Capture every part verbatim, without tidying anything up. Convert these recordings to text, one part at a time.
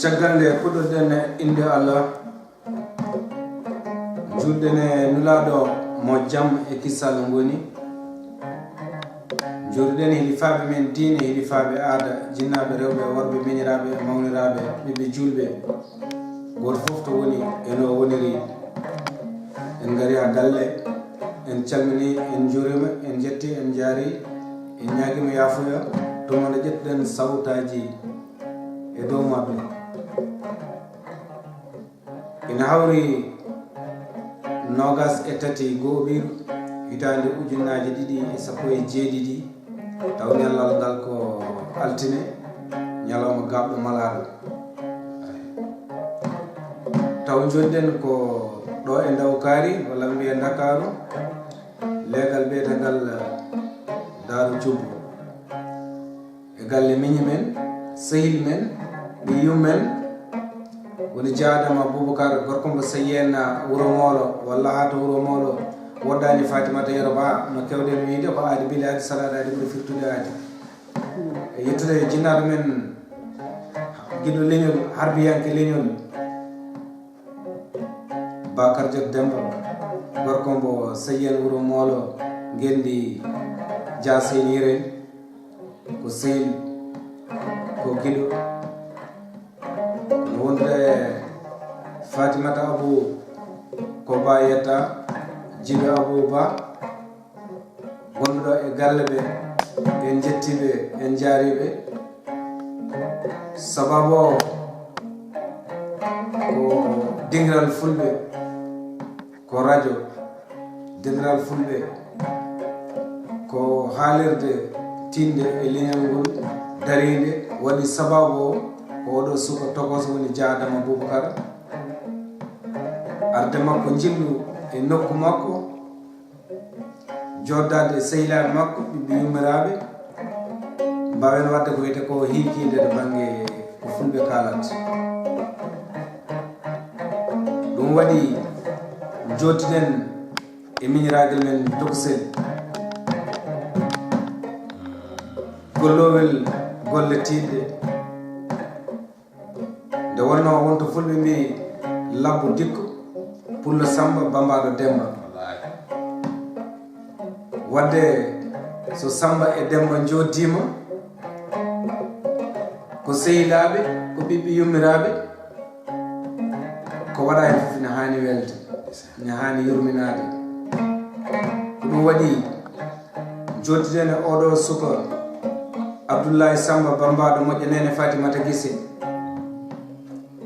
Caggal nde puɗɗorɗen e innde Allah, njuulɗen e Nulaaɗo mo jam e kisal ngoni, njuuriɗen hilifaaɓe men diine, hilifaaɓe aada, jinnaaɓe rewɓe e worɓe, miñiraaɓe e mawniraaɓe, ɓiɓɓe juulɓe, gooto fof to woni e no woniri. En ngari haa galle, en calmini, en njuurima, en jetti, en jaari, en ñaagima yaafuya, tuma nde ƴettuɗen sawtaaji e dow maɓɓe. Ina hawri noogas e tati go'oɓiiru hitaande ujunnaaje ɗiɗi e sappo e jeeɗiɗi, taw ñallal ngal ko altine, ñalawma gaaɓɗo malaaɗo. Taw njoɗɗen ko ɗo e Ndawkaari, walla mbiye Ndakaaru, leegal biyetegal Daaru Cubbu. E galle miñi men, sehil men, ɓiyyum men, woni Jaa Adama Bubakar, gorko mo Seyyen Wuro Moolo, walla haa to Wuro Moolo, woɗɗaani Fatimata Yero Ba, no keewɗen wiyde ko Aadi Bili Aadi Salaade Aadi ɓuri firtude Aadi. E yettude e jinnaaɗo men, giɗo leñol, harbiyanke leñol, Bakar Diop Demba, gorko mbo Seyyen Wuro Moolo, ngenndi Dia Seyni Yeren, ko sehil, ko giɗo. Kono wondude Fatimata Abu ko Ba yetta, jiɗo Abu Ba, wonduɗo e galle ɓe, en njettii ɓe, en njaari ɓe. Sababu o ko dingiral Fulɓe, ko rajo, dingiral Fulɓe, ko haalirde tiinde e leñol ngol dariinde, waɗi sababu o ko oɗo suka tokos woni Jaa Adama Bubakar, arde makko njillu e nokku makko, joddaade e sehilaaɓe makko, ɓiɓɓe yummiraaɓe, mbaawen waɗde ko wiyetee ko hiikiinde to bannge ko Fulɓe kaalata. Ɗum waɗi njootiɗen e miñiraagal men tokosel, golloowel golle tiiɗɗe. Nde wonnoo wonto Fulɓe mbiyi, labbo dikko, pullo Samba, bambaaɗo Demba. Waɗde so Samba e Demba njooɗdiima, ko sehilaaɓe, ko ɓiɓɓe yummiraaɓe, ko waɗaa heen fof ina haani welde, ina haani yurminaade. Ko ɗum waɗi, njooɗiɗen e oɗo suka, Abdullahi Samba, bambaaɗo moƴƴo neene Fatimata Gise.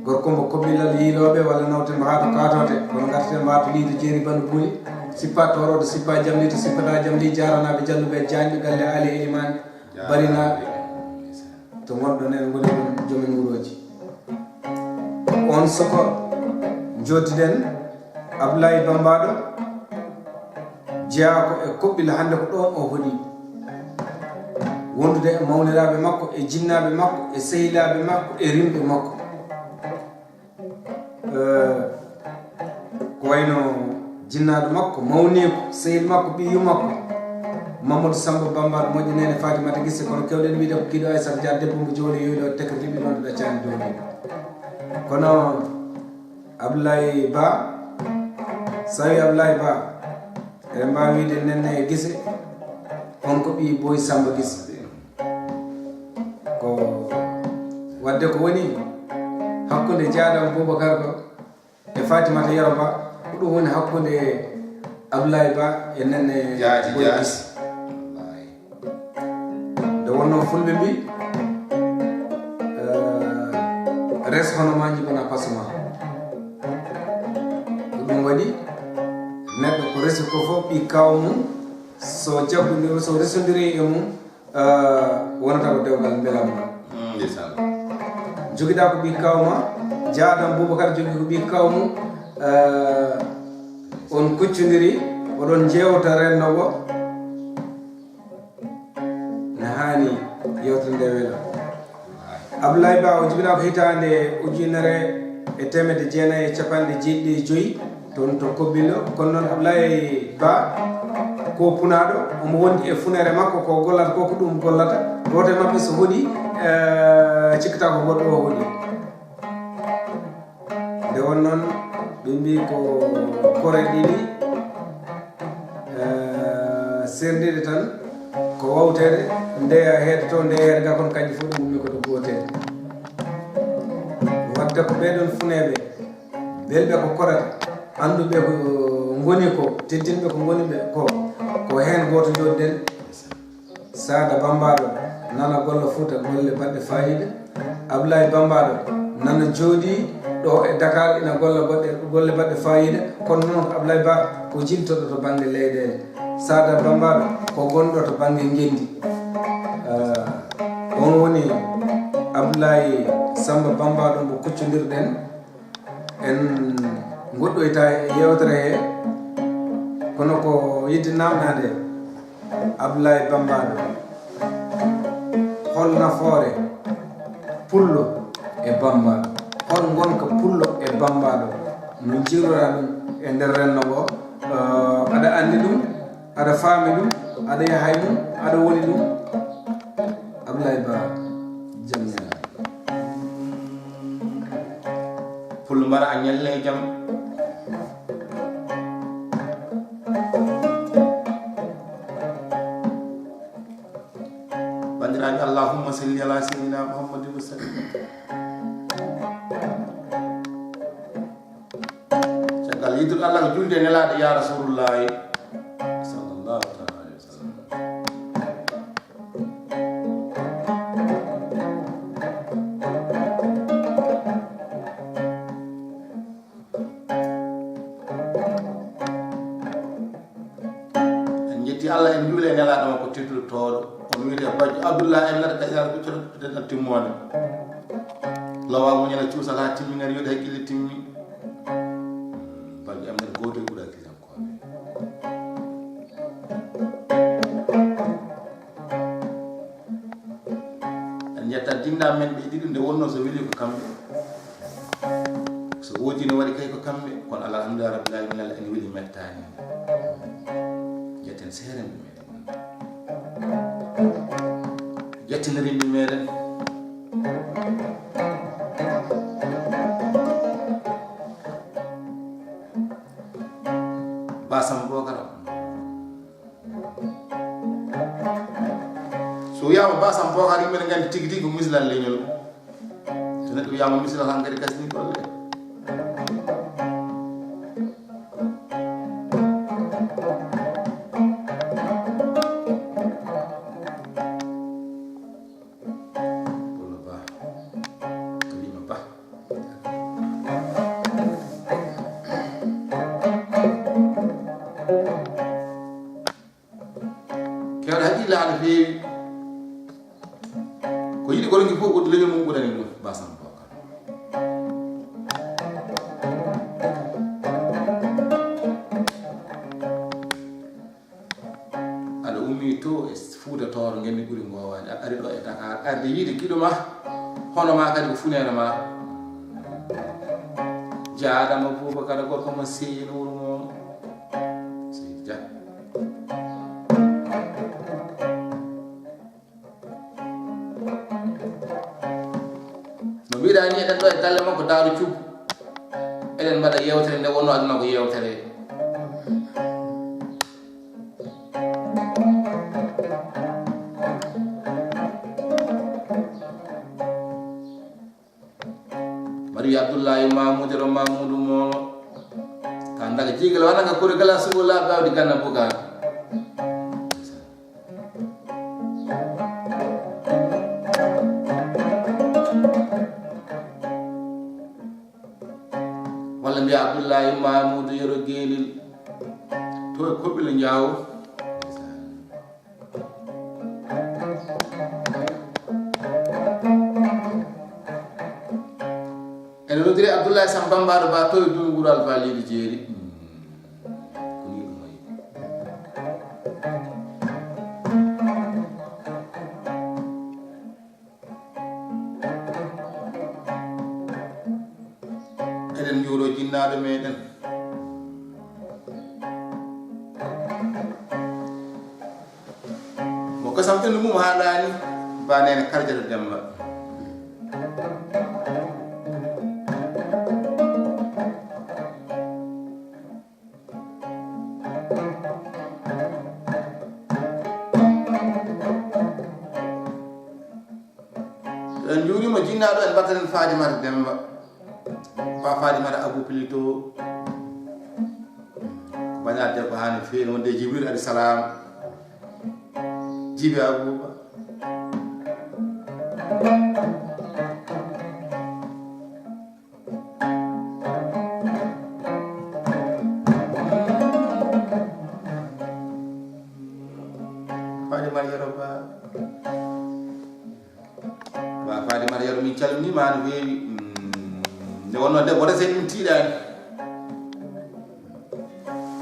Gorko mbo koɓɓilal yiilooɓe walla nawten mbo haa to kaatoote, kono ngarten mbo haa to Liido Jeeri Bano Buuli, sippa tooroodo, sippa jamli, to sippata jamli, jaaranaaɓe jalluɓe, jaañɓe galle Aali Elimaan, barinaaɓe to ngonɗon en ngoni ɗum joomen wurooji. On soko njooɗiɗen, Ablaye Bambaaɗo jeyaa ko e koɓɓil hannde ko ɗoon o hoɗi wondude e mawniraaɓe makko, e jinnaaɓe makko, e sehilaaɓe makko, e rimɓe makko. Eh, ko wayno jinnaaɗo makko, mawniiko, sehil makko, ɓiyu makko, Mamadou Samba Bambaaɗo moƴƴo neene Fatimata Gisse, kono keewɗen wiide ko giɗo Aysata Dia, debbo mo jooli yoyɗo tekka liɓi noon ɗaccani dow. Kono Ablaye Ba, so wi Ablaye Ba, eɗen mbaawi wiide nenne e Gise, on ko ɓii Boy Samba Gise. Ko waɗde ko woni hakkunde Jaaɗam Boubacar ko e Fatimata Yero Ba, ko ɗum woni hakkunde Ablaye Ba e nenne Jaaji Boy Jaaji. Gise. Wallaahi. Nde wonnoo Fulɓe mbii, eh, res hono ma njibana pasuma. Ko ɗum waɗi neɗɗo ko resi ko fof ɓii kaaw mum, so jaggondiri, so resondiri e mum, eh, wonata ko dewgal mbelamma. Mm, ndeysaan. Jogiɗaa ko ɓii kaaw ma, Jaaɗam Boubacar jogii ko ɓii kaaw mum, eh, on kuccondiri, oɗon njeewta renndo ngo. Ne haani yewtere nde wela. Abdoulaye Ba o jibinaa ko hitaande ujunere e teemedde jeenayi e capanɗe jeeɗiɗi e joyi, toon to Kobbillo. Kono noon Abdoulaye Ba ko punaaɗo, omo wondi e funere makko, ko gollata ko, ko ɗum gollata. Gooto e maɓɓe so hoɗi, eh, cikkata ko goɗɗo o hoɗi. Kono noon, ɓe mbii ko kore ɗiɗi, eh, serndiiɗe tan, ko wowtere, ndeya heede to, ndeya heede ga, kono kanƴe fof ɗe ngummi ko to gootel. Wadde ko ɓee ɗoon funeeɓe, belɓe ko korata, annduɓe ko ngoni ko, teddinɓe ko ngoni ɓe ko, ko heen gooto njooɗiɗen. Saada Bambaɗo nana golla Fuuta golle baɗɗe faayiida. Ablaye Bambaɗo nana jooɗii ɗo e Dakar ina golla baɗɗe, golle baɗɗe faayiida. Kono noon ko Ablaye Ba ko jiltoɗo to bannge leyɗeele. Saada Bambaɗo ko gonɗo to bannge ngenndi. Ah, on woni Ablaye Samba Bambaɗo mo kuccondirɗen. En ngoɗɗoyta e yeewtere he, kono ko yiɗde naamnaade Ablaye Bambaɗo. Hol nafoore pullo e Bambaɗo? Hol ngonka pullo e Bambaɗo? No njiiruɗaa ɗum e nder renndo ngo? Eh, aɗa anndi ɗum? Aɗa faami ɗum? Aɗa yaha e mum? Aɗa woni ɗum? Ablaye Ba, jam ñaali. Pullo mbaɗa a ñalle e jam. Banndiraaɓe, allahumma salli ala sayyidina Muhammadin wa sallim. Caggal yiddude Allah ko julde e nelaaɗo, ya Rasulullahi, sallallahu taala alayhi wa sallam. En njetti Allah, en njuuli e nelaaɗo makko teddutooɗo. On wiyetee Bajjo Abdullah, en nata ka ƴaar ɓiɗɗo dental timmoode. Lowa muñal e cuusal haa timmi, ngari yoɗi hakkille timmi. Bajjo am nata gooto e ɓura hakkillankooɓe. En njettat jinnaɓe men ɓe ɗiɗo, nde wonnoo so weli ko kamɓe, so woodi ne waɗi kay ko kamɓe, kono Allah, alhamdulillah rabbil alamin, Allah en weli mettaani. Jetten seerenɓe meɗen, jettinirinde meɗen. Basam Bokara. So wiyaama Basam Bokar, yimɓe ne nganndi tigi tigi ko misilal leñol. So neɗɗo wiyaama misilal, hankadi gasni golle. Pullo Ba, Halima Ba. Keewɗo haqillaade no feewi. Ko yiɗi ko ronki fof, ɓurɗo leñol mum ɓurani ɗum, Basam Bokar. Aɗa ummi to e Fuuta Tooro, ngenndi ɓuri ngoowaade. Aɗa ari ɗo e Dakar, arde yiide giɗo ma, hono ma kadi ko funeere ma. Jaaɗama Bubakar, gorko ma Seydi Nuuru mo. Seydi Dia. No mbiɗa ni, eɗen ɗo e galle makko Daaru Cub. Eɗen mbaɗa yeewtere nde wonnoo aduna ko yeewtere. Mbaɗa wiya Abdullahi Mamuudu Yero Mamuudu Moolo. Ka ndaga jiigal wona nga kuri kala sugu laaɓi awdi ganna bugaaka. Walla mbiya Abdullahi Mamuudu Yero Geelil. To e Koɓɓil Njaawo. Ene nodiri Abdoulaye Sam Bambaɗo Ba, to e Duugural Ba, leydi Jeeri. Ko ni ɗum wayi. Eɗen njuuro jinnaaɗo meɗen. Mo kosam ɓendu mum haaɗaani, Ba Neene Karjata Demba. Ina ɗo en mbattanen Fadimata Demba. Pa Fadimata Abou Plito. Ko bañaa debbo haa no feewi, wonde Jibril alayhi salam. Jibi Abouba. Fadimata Yero Ba. Ba Fadimata Yero, min calminii ma no feewi. Mm, nde wonnoo debbo resee ɗum tiiɗaani.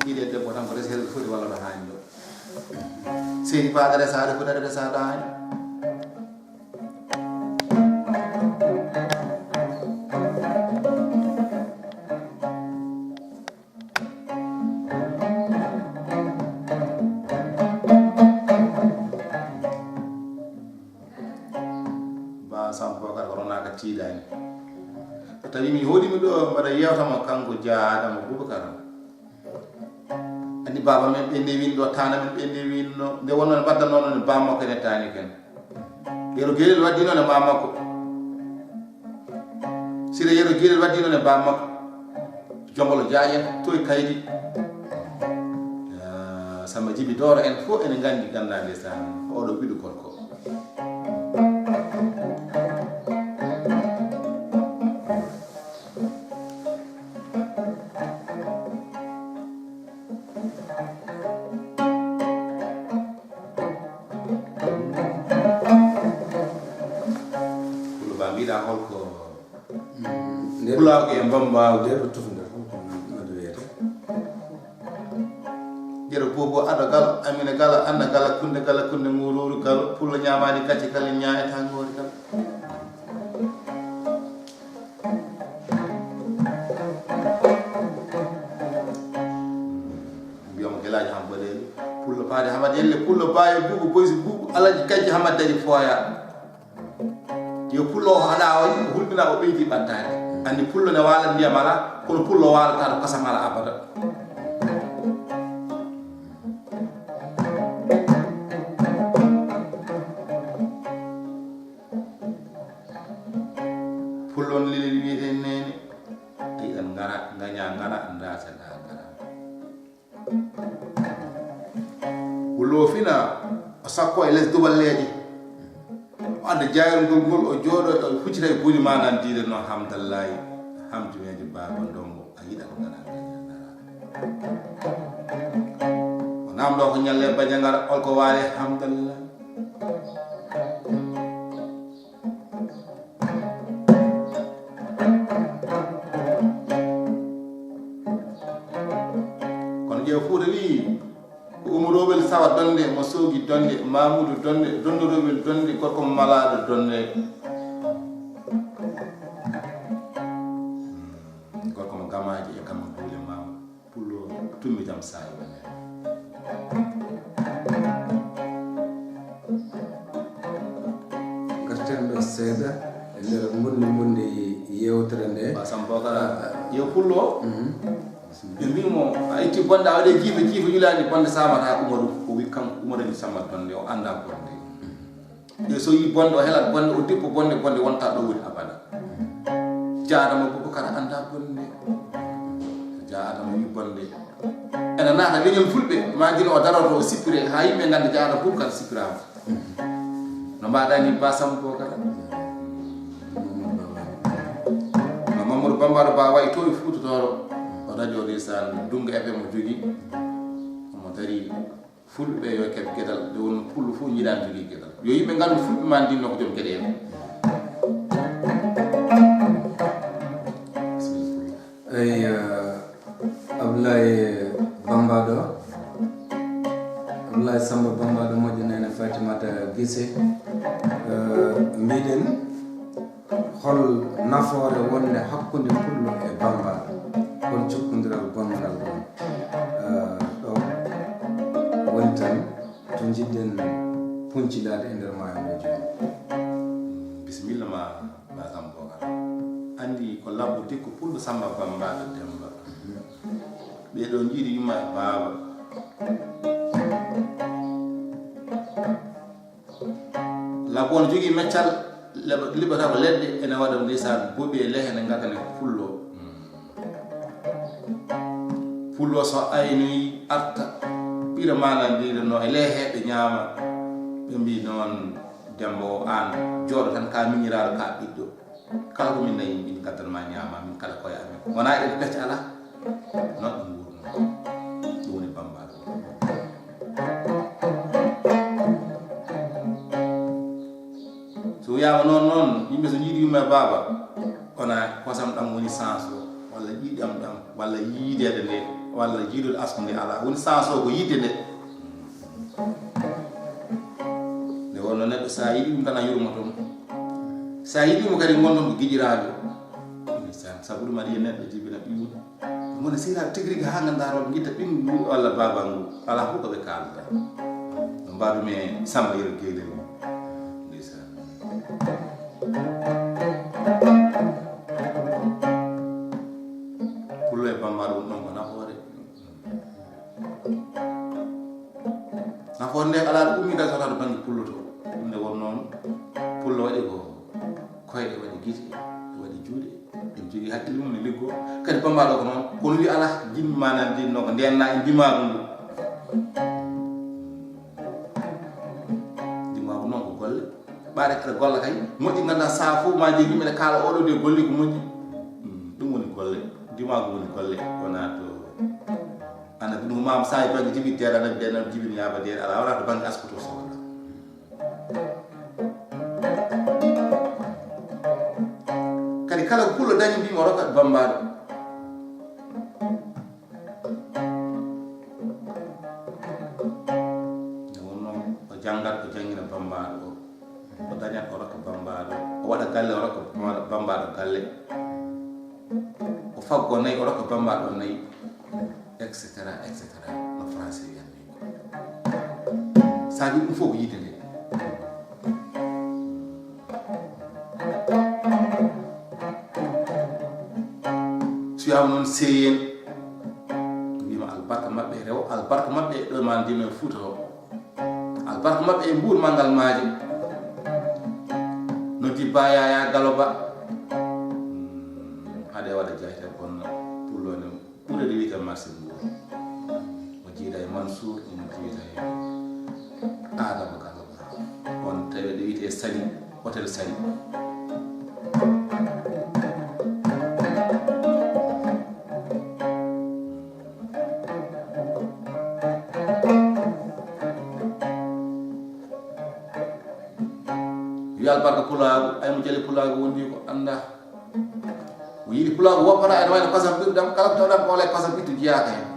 Tiiɗe debbo tan ko resee ɗum foti walla no haani ɗo. Seydi Ba aɗa resaa ɗo foti aɗa resaa ɗo haani. Ba Samb Bokar ko ronaka tiiɗaani. So tawi mi hoɗi mi ɗo mbaɗa yewta mo kanko Dia Adama Boubacar. Anndi baaba men ɓe ndewinɗo, taana men ɓe ndewinno. Nde wonno ne mbaɗda noon ne bammakko ene taani ken. Yero Gelel waɗdi noon e bammakko. Sire Yero Gelel waɗdi noon e bammakko. Jongolo Jaaƴen, toy Kaydi. Ah, Samba Jibi Dooro en fof ene nganndi ganndaa ndeysaan, ko oɗo ɓiɗɗo gorko. Pullo ba mbiɗa holko? Pulaagu e mbammbaagu. Nder ɗo tufnde fof ko no wiyete. Jero bobo ado gal, amina gala, anna gala, kunde gala, kunde ngururu gal, pullo ñaamaani gacce gal, ñaayata ngoori gal. Mbiyamo gelaajo Hamad Boɗeeli, pullo paade Hamad Yelle, pullo baayo buubu, boysi buubu, alaji gacce Hamad Daji Fooya. Yo pullo o haɗa o, o hulɓina, o ɓeydi ɓantaade. Anndi pullo ne waala ndiyam alaa, kono pullo waalata to kosam alaa abada. Pullo on lelel wiyete neene, a yiɗan ngara, ngaña ngara, ndaasa nda ngara. Pullo o fina, o sakko e les duballeeje. O adda jaayirngol ngol, o jooɗo, o huccita e buuɗi ma nan diide no Hamdallahi, Hamdumeeje Baaba Ndombo, a yiɗan ngara, ngaña ngara. O namdo ko ñalle baña ngara, ol ko waale Hamdallahi. Kono ƴeew Fuuta wi, ko Umaru Roowel Sawa Donde, mo Soogi Donde, Mamuudu Donde, Dondo Roowel Donde, gorko mo Malaaɗo Donde. Gorko mo Gamaaji e Kama Duule Maama. Pullo tummi jam saa'i ɓaleeɗo. Garten ɗo seeɗa e nder mbundi mbundi yewtere nde. Ba Samba Bokara, yo pullo. Mhm. Ɓe mbii mo, a itti bonde, a waɗi jiifa, jiifa yulaani, bonde saamata Umaru. O wi kanko Umaru ni Samba Donde, o anndaa bonde. E so yi bonde, o helat bonde, o dippo bonde, bonde wonta ɗo woni abada. Dia Adama Boubacar annda bonde. Dia Adama wi bonde. Ena naata leñol fulɓe, ma gila o daroto, o sippire, haa yimɓe ngannda Dia Adama Boubacar sippiraama. No mbaɗa ni Ba Samba Bokar? No Mamadou Bambara Ba wayi to e Fuuta Tooro. O radio ndeysaan, Dunga F M o jogii. Omo dari. Fulɓe yo keɓ geɗal, nde wonno pullo fof ñiɗaani jogii geɗal. Yo yimɓe nganndu fulɓe ma ndinno ko joom geɗe en. Eyi, eh, Abdoulaye Bambaɗo, Abdoulaye Samba Bambaɗo, moƴƴo neene Fatimata Gise. Eh, mbiɗen, hol nafoore wonde hakkunde pullo e bambaɗo? Hol jokkondiral bonngal ɗon? Eh, ɗo woni tan to njiɗɗen puncilaade e nder maayo ngo jooni. Bisimilla ma, Ba Samba Bokar. Anndi ko labbo tikko pullo Samba Bambaɗo Demba. Ɓee ɗoo njiɗi yumma e baaba. Labbo no jogii meccal, Liɓata ko leɗɗe ene waɗa ndeysaan boɓi e lehe ne ngatane pullo. Pullo so aynoyi arta ɓira maana ndiɗo no e lehe ɓe ñaama. Ɓe mbi noon Demba o aan jooɗo tan ka miñiraaɗo ka ɓiɗɗo. Kala ko min nayi min gaddan ma ñaama min kala koye amen. Wona eɗen pecca ala. Noon ɗum wurno. Ɗum woni bambaɗo. So wiyaama noon noon yimɓe so njiidi yumma e baaba wona kosam ɗam woni sens o walla ƴiiƴam ɗam walla yiideede nde walla jiidude asku nde ala woni sens o ko yiide nde. Nde wonno neɗɗo so a yiɗi ɗum tan a yurmoto mo. So a yiɗi mo kadi ngonton ko giƴiraaɓe. Sabu ɗum aɗa yiya neɗɗo jibina ɓiyum. Mona sira tigi rigi haa nganndaa rewɓe ngitta ɓinngu walla baaba ngu alaa fof ko ɓe kaalata. No mbaɗumi e Samba Yero Geelel ni. Ndeysaan. Pullo e bambaɗo won ɗon ko nafoore. Nafoore nde alaa ɗo ummidaa so alaa to bannge pullo to. Ɗum nde won noon pullo waɗi ko koyɗe waɗi gite waɗi juuɗe. Ɓe jogii hakkille mum ne liggoo. Kadi bambaɗo ko noon kono wi alaa jimmi maanaam jinno ko ndeen na e ndimaagu ngu. Ndimaagu noon ko golle. Ɓaade aɗa golla kay moƴƴi nganndaa saha fof ma jogii yimɓe ne kaala oɗo de golli ko moƴƴi. Ɗum woni golle. Ndimaagu woni golle wonaa to ana bino maam saha e bannge jibinteeɗe ana mbiɗen jibin yaaba deeɗe alaa wonaa to bannge askoto sohla. Kadi kala ko pullo dañi mbimo rokkat bambaɗo. Nde wonno o janngat o janngina bambaɗo o o dañat o rokka bambaɗo o waɗa galle o rokka bambaɗo galle. O faggo nayi o rokka bambaɗo nayi. Etc etc no français wiyatni ko saabi ɗum fof ko yidde nde. Suyaama noon seeyen wima albarka maɓɓe rewo albarka maɓɓe ɗo ma ndino e fuuta o. Albarka maɓɓe e mbuur manngal maaje no dibba yaya galoba. Haɗe waɗa jayte bonno pullo ne. Ɓurɗo wiyte marché Mbour. Mo jiida e Mansour, mo jiida e Adama Kaba. On tawi ɗo wiyte Sali, hôtel Sali. Yo albarka pulaagu, ay mo jali pulaagu wondi ko annda. O yiɗi pulaagu woppata ene wayno kosam ɓirɗam kala ko tawɗam ko wala e kosam ɓittu jeyaaka heen.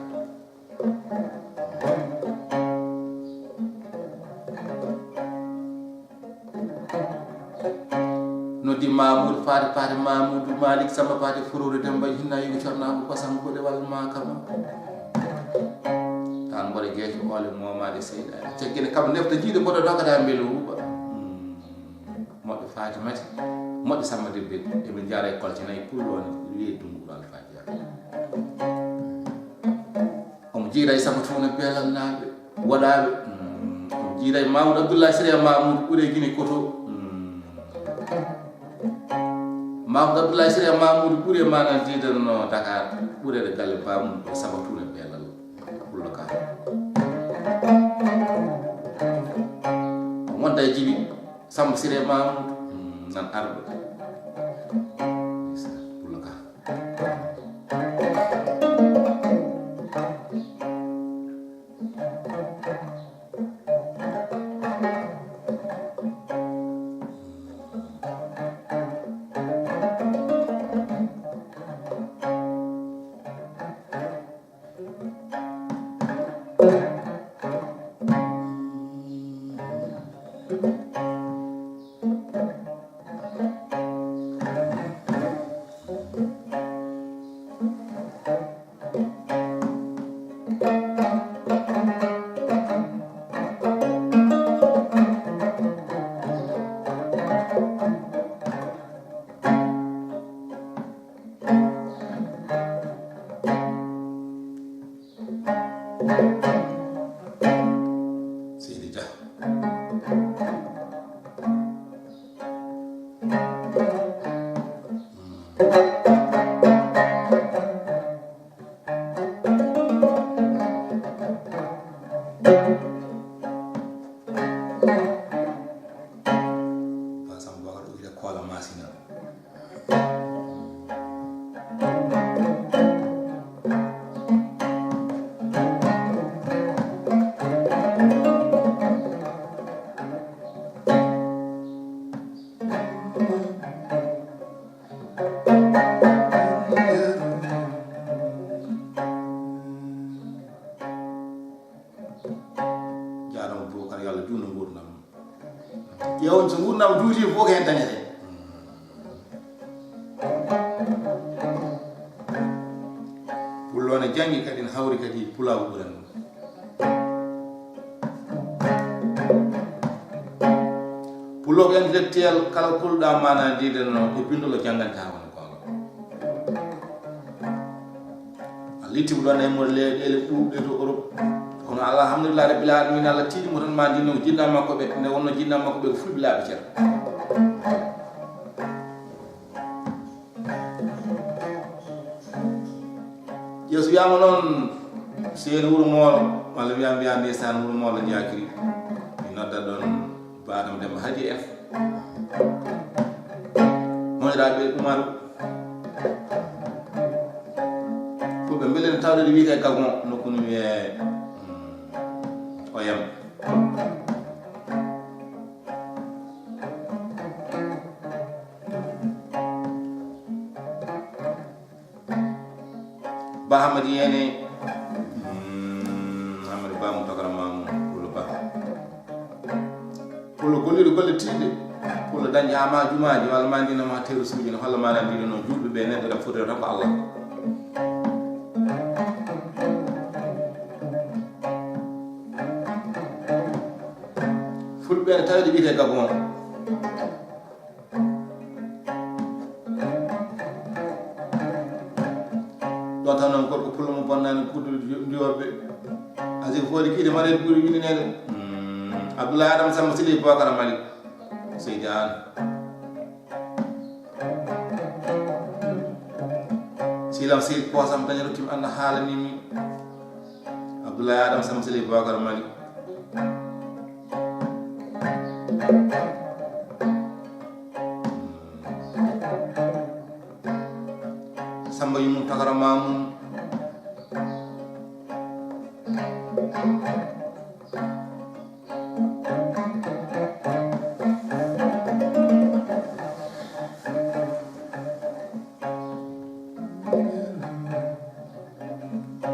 Noddi Mamoudou Fati Fati Mamoudou Malick Samba Fati Furore Demba Hinna Yugo Corna ko kosam goɗe walla ma kama. Tan mboɗo geeco ole momaade seyɗa ceggene kam nefta jiiɗe mboɗo dokkata mbelu wuɓa. Moƴƴo Fatimata, moƴƴo Samba Debbe, eɓe njaara e kolce nayi pullo ne wiye Dungu Alpha Dia. Omo jiida e Samba Tuuna Beelal naaɓe waɗaaɓe. Omo jiida e Mamoudou Abdoulaye Siré Mamoudou ɓure Gine Koto. Mamoudou Abdoulaye Siré Mamoudou ɓure manan jiidanno Dakar ɓurede galle Bamum ɗo Samba Tuuna Beelal. Pullo ka wonda e jibi. Samba Siré Mamoudou nan arɗo. Pullo ka. Seydi Dia. Ti fof ko heen dañetee. Pullo ne janngi kadi, ne hawri kadi, pulaagu ɓuran ɗum. Pullo ko intellectuel, kala kulɗa maana diide no e binndol o jannganta woni goonga. A litti mo ɗon e mo leyɗeele ɓuuɓɗe to Europe. Kono alhamdulillah rabbil alamin, Allah tiiɗi mo tan ma ndinno ko jinnaaɓe makko ɓe, nde wonno jinnaaɓe makko ɓe ko fulɓe laaɓi ceer. Yeeso wiyama noon, seen Wuro Moolo, walla wiyama mbiya ndeysaan Wuro Moolo Jaakiri. Mi nodda ɗon Ba Adama Demba Haaji en. Moƴƴiraaɓe Umaru. Fulɓe mbele ne tawde ɗo wiyetee Gabon, nokku no wiyee, mm, Oyam. Ba Hamadi Yene. Mm, Hamadi Ba mo tokara mamu, Pullo Ba. Pullo golliɗo golle tiiɗɗe. Pullo dañde ha ma jumaaji, walla ma ndino ma teru suuji, no holla ma nan ndino no julɓe ɓe, neɗɗo ɗam fotira tan ko Allah. Fulɓe ne tawde wiyetee Gabon. Ɗon tan noon gorko pullo mo bonnani kuddu ndiworɓe. Asi foodi kiide mareede ɓuri windineede. Mm, Abdoulaye Adama Samba Sili Bokara Mali. Seydi Aan. Silam Seydi poosam daña rokki mi annda haalanimi. Abdoulaye Adama Samba Sili Bokara Mali. Samba Yumum Tokara Mamum.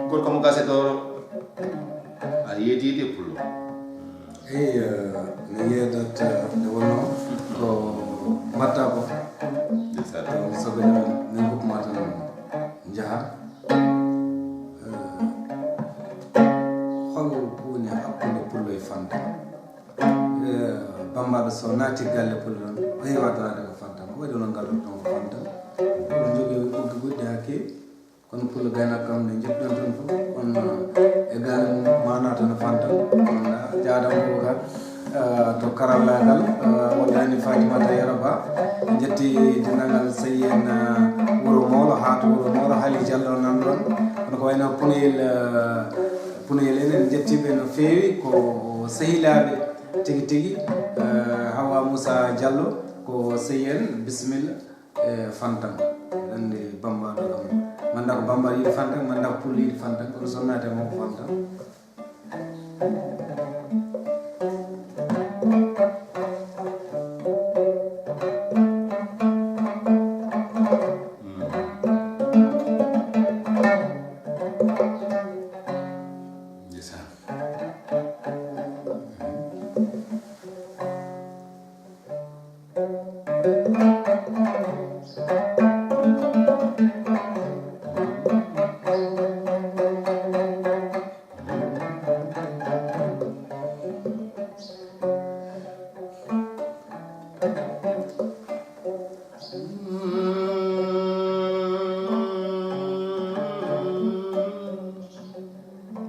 Gorko mo gase Doro. A yeediiɗe pullo. Eyi, eh, mi yeedat, eh, nde wonno ko mbatta ko. Ndeysaan. Ɗum sabu eɗen, min groupe ma tan njaha. Eh, hol ko woni hakkunde pullo e Fanta? Eh, Bambaɗo so naati galle pullo tan, o heewa daraade ko Fanta. Ko waɗi onon ngarduɗon ko Fanta? Oɗon njogii ɓoggi goɗɗi haa keewi? Kono pullo gaynaako kam nde njettuɗon toon fof, kono e galle mum maana tan Fanta. Kono jaadam ko ka, eh, to karallagal, eh, wonde hani Fatimata Yero Ba. En njetti denndaangal sehil en, eh, Wuro Moolo, haa to Wuro Moolo, Haali Jallo nan ɗon. Kono ko wayno Punayel, eh, Punayel en, en njetti ɓe no feewi, ko sehilaaɓe tigi tigi. Eh, Hawa Moussa Diallo, ko sehil en, bisimilla. E Fantan, anndi Bambaɗo kam. Manda ko Bambaɗo yiɗi Fantan, manda ko Pullo yiɗi Fantan, kono so naate mo ko Fantan. Ndeysaan.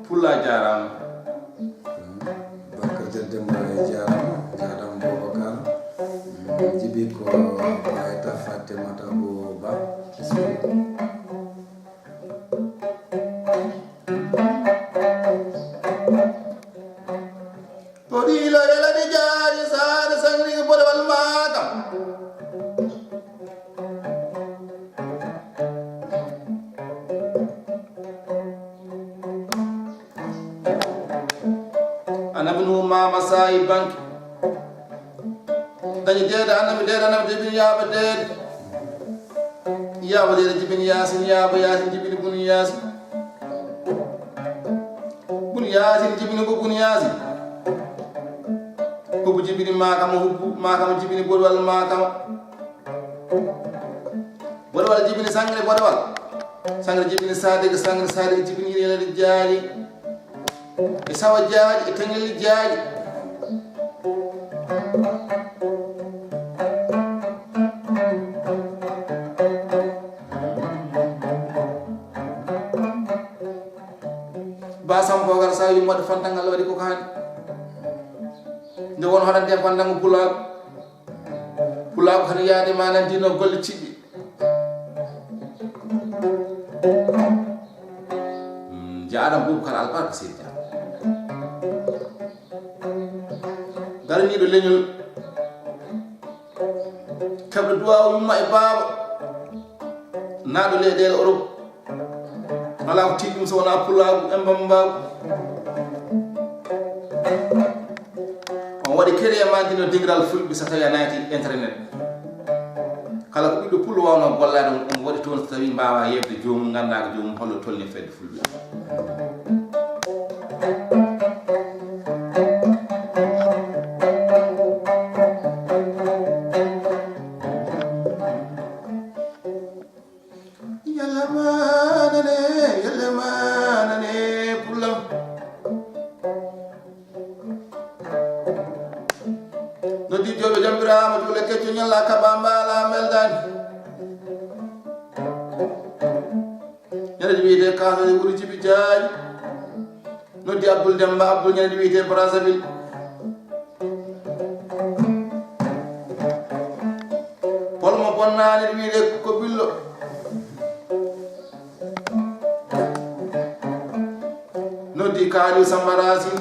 Pullo a jaaraama. Bakar Jadde Mbaye jaaraama, jaaraama Boubacar. Mm, jibi ko Bayta Fatimata Abou Ba. Podiilo yelani jaaji saare sangri ko bode wal maaka. Annabi Nuhu mama sayi banki. Dañi deede annabi, deede annabi jibin yaaba deede. Yaaba deede jibin yaasin, yaaba yaasin jibin bun yaasin. Bun yaasin jibin ko bun yaasin. Hubbu jibini Makama, hubbu Makama jibini Boɗewal Makama. Boɗewal jibini Sangre Boɗewal. Sangre jibini Sadege, Sangre Sadege jibini Yelere Jaaji. E Sawa Jaaji, e Tengeli Jaaji. Ba Samba Bocar Sarr wi moɗo fantangal waɗi ko kaani. Nde won hoɗande fantango pulaagu. Pulaagu hano yaade ma nan dino golle ciɗɗi. Mm, jaaɗam Boubacar Albarka Seydi Dia. Daraniiɗo leñol. Keɓɗo duwaawu yumma e baaba. Naaɗo leyɗeele Europe. Alaa ko tiiɗi ɗum so wonaa pulaagu e mbammbaagu. On waɗi créé ma dino dingiral fulɓe so tawi a naati internet. Kala ko ɓiɗɗo pullo waawno gollaade on, on waɗi toon so tawi mbaawa yeɓde joomum, nganndaa ko joomum hollo tolni fedde fulɓe. Yalla ma nane, yalla ma nane, pullam. Noddi Jooɓe Jambiraama, juule kecco ñalla kaɓa mbaala mbeldaani. Ñande wiyetee Kaasooje wuro Jibi Jaaji. Noddi Abdul Demba, Abdul ñande wiyetee Brazzaville. Pol mo bonnaani wiyetee ko Billo. Noddi Kaaliw Samba Racine.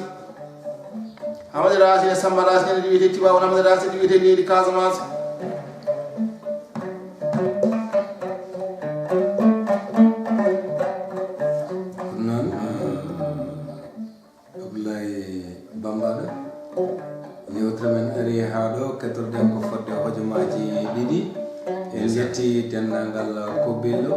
Hamadi Racine e Samba Racine ene wiyetee Tiwaawan, Hamadi Racine ene wiyetee leydi Casamance. Ɗum noon, eh, Abdoulaye Bambaɗo, yewtere men ari haa ɗo, kettorɗen ko fodde hojomaaji ɗiɗi. En njetti denndaangal Kobillo,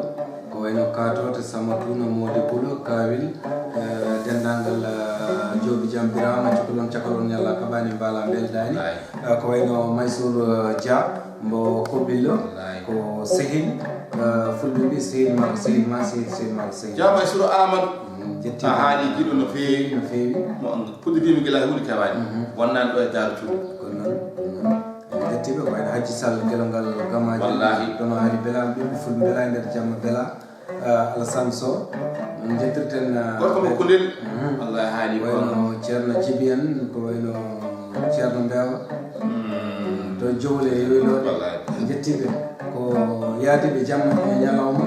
ko wayno Kaatoote, Samatuna, Moodi Pulo, Kaawil, eh, denndaangal, eh, Joobi Jam Biraama, cukalon cakalon ñalla kaɓaani mbaala mbeldaani. Eh, ko wayno Mansour, eh, Dia, mbo Kobillo, ko sehil, eh, fulɓe mbi sehil ma, sehil ma, sehil, sehil ma, sehil. Dia Mansour Amadou. Mm, jetti. A haali giɗo no feewi. No feewi. Mo puɗɗidiima gila huunde kewaani. Mhm. Wonnaani ɗo e Daaru Cuuɗi. Ko noon, ko noon. En njettiiɓe ko wayno Hajji Sall, gelongal Gamaaji. Wallaahi. Ɗono Haali Bela, ɓiɓɓe fulɓe Bela e nder jamma Bela. Ah, Alassane Sow. Noon njettirten, ah, gorko mo Kundel. Mhm. Wallaahi haali ko wayno Ceerno Jibi en, ko wayno Ceerno Mbeewa. Mm. To Jowle e Yoylooɗe. Wallaahi. Njettiiɓe ko yaadiiɓe jamma e ñalawma.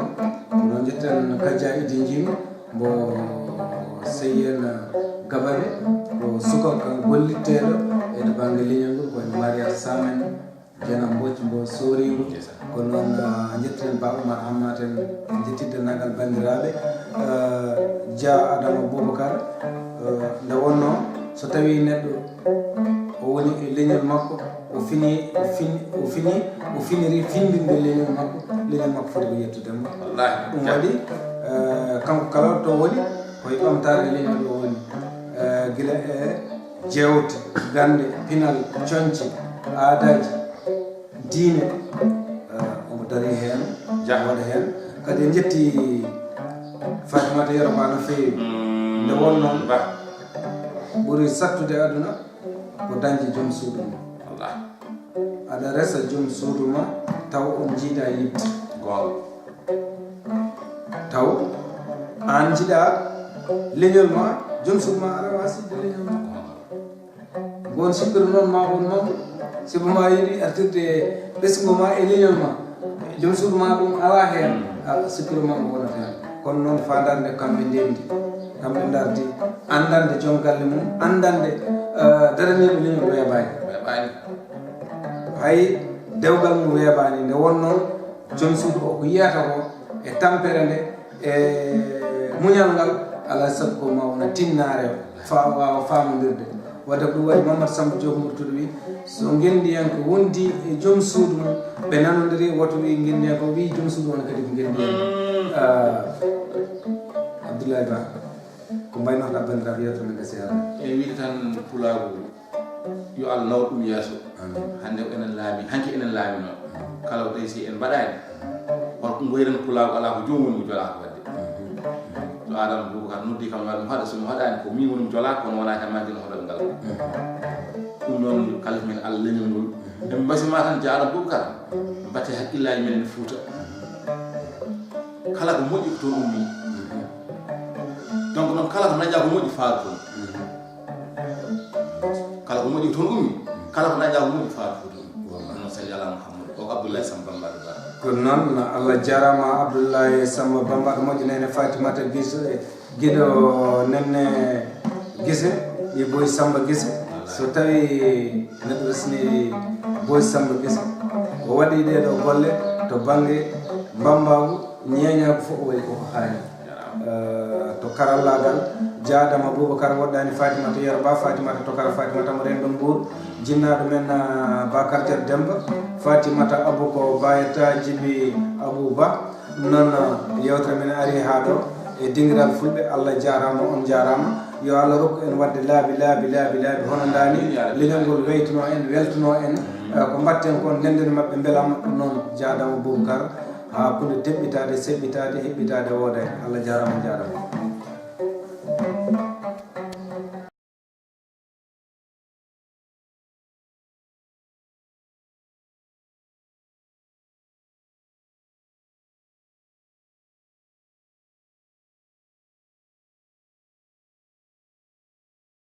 Noon njettirten Kajja Idi Njim. Mbo Seyyen Gabare, ko suka ko gollitteeɗo e to bannge leñol ngol, ko en Mariat Samen, Jana Mbodj, mbo Soriigu. Ko noon, ah, njettiren Ba Oumar Hammat en, njetti denndaangal banndiraaɓe. Ah, Dia Adama Boubacar, ah, nde wonnoo so tawii neɗɗo o woni e leñol makko, o fini, o fini, o fini, o finiri findinde leñol makko, leñol makko foti ko yettude mo. Wallaahi. Ɗum waɗi, eh, kanko kala to woni, ko e ɓamtaare leñol o woni. Eh, gila e jeewte, gannde, pinal, coñce, aadaaji, diine, eh, omo darii heen, waɗa heen. Kadi en njetti Fatimata Yero Ba no feewi. Mm, nde wonnoo, ɓuri sattude aduna, ko dañde joom suudu mum. Wallaahi. Aɗa resa joom suudu ma, taw on njiidaa yiɗde. Goonga. Taw aan njiɗaa leñol ma, joom suudu ma aɗa waasi yiɗde leñol ma. Goonga. Ngon sikkiri noon ma won mawɗo. Sibu ma yiɗi artirde ɓesngu ma e leñol ma. Joom suudu ma ɗum alaa heen. Mm. A sikkiri ma ko wonata heen. Kono noon faandaare nde kamɓe ndenndi. Kamɓe ndardi. Anndande joom galle mum. Anndande, eh, daraniiɓe leñol weebaani. Weebaani. Hay dewgal mum weebaani. Nde wonnoo joom suudu o ko yiyata ko e tampere nde, e muñal ngal, alaa sago ko ma wona tinnaare o, faa o waawa faamondirde. Wadde ko ɗum waɗi Mamadou Samba Diop Murtuɗo wi, so ngenndiyanke wondi e joom suudu mum, ɓe nanondiri, woto wi ngenndiyanke o wi joom suudu on kadi ko ngenndiyanke. Mm. Ah, Abdoulaye Ba, ko mbaynorɗa banndiraaɓe yewtere men gasi hannde? E wiide tan pulaagu. Yo Allah nawor ɗum yeeso. Hannde ko enen laami, hanki enen laamino. Kala ko tawi si en mbaɗaani, holko ngoyren pulaagu alaa ko joomum woni ko jolaa ko waɗde. So Adama Boubacar noddi kam, waɗa mo haɗa, so mo haɗaani ko min woni mo jolaa, kono wonaa tan majjino hoɗoɓe ngal. Ɗum noon kalif men Allah leñol ngol. En mbasima tan jaaɗo Boubacar, mbatte hakkillaaji men e Fuuta. Kala ko moƴƴi ko toon ummi. Donc noon kala ko naƴaa ko moƴƴi faadu toon. Kala ko moƴƴi ko toon ummi. Kala ko naƴaa ko moƴƴi faadu toon ummi. Allahumma salli ala Muhammad. O Abdoulaye Samba Bambaɗo Ba. Ko noon, Allah jarama Abdoulaye Samba Bambaɗo moƴƴo nene Fatimata Gise, giɗo nenne Gise, ɗi Boy Samba Gise. So tawi neɗɗo resni Boy Samba Gise, o waɗi ɗee ɗo golle to bannge mbambagu, ñeeñagu fof o waɗi koko haani. Eh, to karallagal, jaadama Boubacar woɗɗani Fatimata Yerba, Fatimata Tokara, Fatimata mo rendo Mbour, jinnaɗo men, ah, Bakar Diar Demba, Fatimata Abou ko Bayata Jibi Abou Ba. Noon, ah, yewtere men ari haa ɗo e dingiral fulɓe. Allah jarama, on jarama. Yo Allah rokku en wadde laabi, laabi, laabi, laabi, hono ndani leñol ngol weytuno en, weltuno en. Eh, ko mbatten kon, ndenden maɓɓe, mbelama. Ɗum noon, jaadama Boubacar, haa kunde teɓɓitaade, seɓɓitaade, heɓɓitaade, wooda en. Allah jarama, jarama.